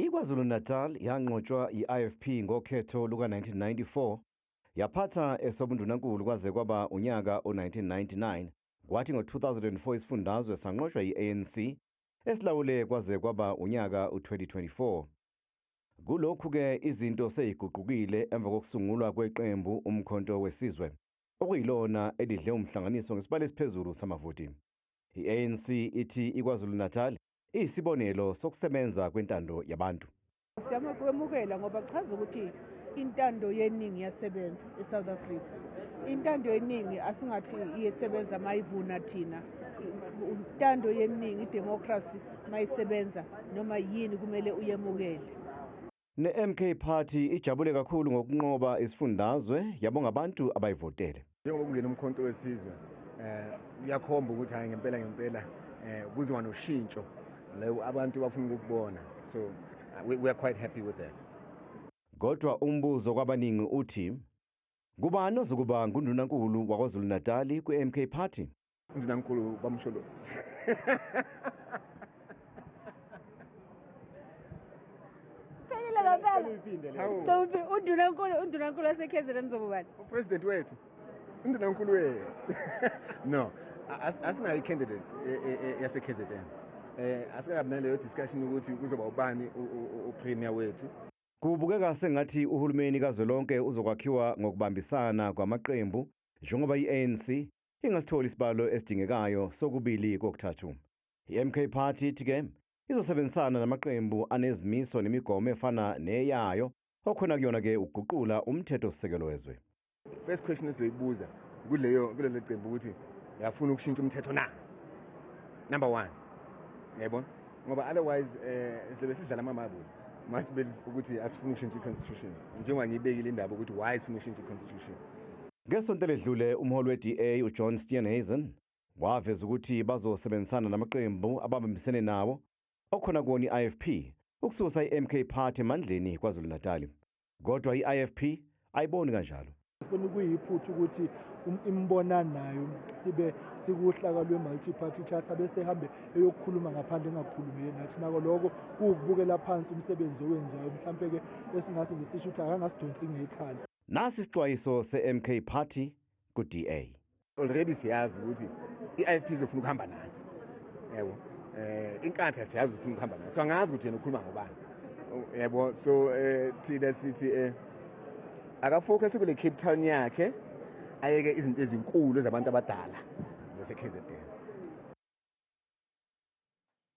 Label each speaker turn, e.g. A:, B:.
A: IKwaZulu-Natal yanqotshwa yi-IFP ngokhetho luka-1994, yaphatha esobundunankulu kwaze kwaba unyaka o-1999. Kwathi ngo-2004 isifundazwe sanqotshwa yi-ANC esilawule kwaze kwaba unyaka u-2024. Kulokhu-ke izinto seyiguqukile emva kokusungulwa kweqembu Umkhonto Wesizwe, okuyilona elidle umhlanganiso ngesibalo esiphezulu samavoti. I-ANC ithi iKwaZulu-Natal iyisibonelo sokusebenza kwentando yabantu.
B: Siyakwemukela ngoba kuchaza ukuthi intando yeningi iyasebenza eSouth Africa. Intando yeningi asingathi iyesebenza mayivuna thina. Intando yeningi, idemocracy mayisebenza noma yini kumele uyemukele.
A: Ne-MK Party ijabule kakhulu ngokunqoba isifundazwe, yabonga abantu abayivotele.
C: Njengoba kungena Umkhonto Wesizwe, kuyakhomba ukuthi hayi, ngempela ngempela kuzoba noshintsho leyo abantu bafuna ukubona, so we are quite happy with that.
A: Kodwa umbuzo kwabaningi uthi kubani ozokuba ngundunankulu waKwaZulu-Natal kwi-MK Party?
C: Undunankulu baMsholozi.
D: Phelile ngempela.
C: Hawu.
D: Stop, undunankulu wase-KZN uzoba ubani?
C: Upresident wethu, undunankulu wethu, no, asinayo i-candidate yase-KZN. Asikabi naleyo discussion ukuthi kuzoba ubani upremier wethu.
A: Kubukeka sengathi uhulumeni kazwelonke uzokwakhiwa ngokubambisana kwamaqembu, njengoba i-ANC ingasitholi isibalo esidingekayo sokubili kokuthathu. I-MK Party ithi-ke izosebenzisana namaqembu anezimiso nemigomo efana neyayo, okhona kuyona-ke ukuguqula umthethosisekelo wezwe.
C: First question esizoyibuza kulelo cembu ukuthi uyafuna ukushintsha umthetho na, number one, yayibona, ngoba otherwise sizobe sidlala amamabula masibe ukuthi asifuni ukushintsha i-constitution, njengoba ngiyibekile indaba ukuthi why sifuna ukushintsha i-constitution.
A: Ngesonto eledlule umholi we-DA uJohn Steenhuisen waveza ukuthi bazosebenzisana namaqembu ababambisene nawo, okhona kuwona i-IFP, ukususa i-MK Party emandleni KwaZulu-Natal. Kodwa i-IFP ayiboni kanjalo.
E: Sibona kuyiphutha ukuthi imbona nayo sibe sikuhlaka lwe-multi-party charter bese ehambe eyokukhuluma ngaphandle engakhulumile nathi. Nako lokho kuwukubukela phansi umsebenzi owenziwayo. Mhlampe-ke esingase nje sisho ukuthi akangasidonsi ngekhala.
A: Nasi isixwayiso se-MK Party ku-DA.
C: Already siyazi ukuthi i-IFP izofuna ukuhamba nathi, yebo. Inkatha siyazi ufuna ukuhamba nathi, so angazi ukuthi yena ukhuluma ngobani, yebo. So thina sithi akafocus kule Cape Town yakhe, ayeke izinto ezinkulu zabantu abadala zase-KZN.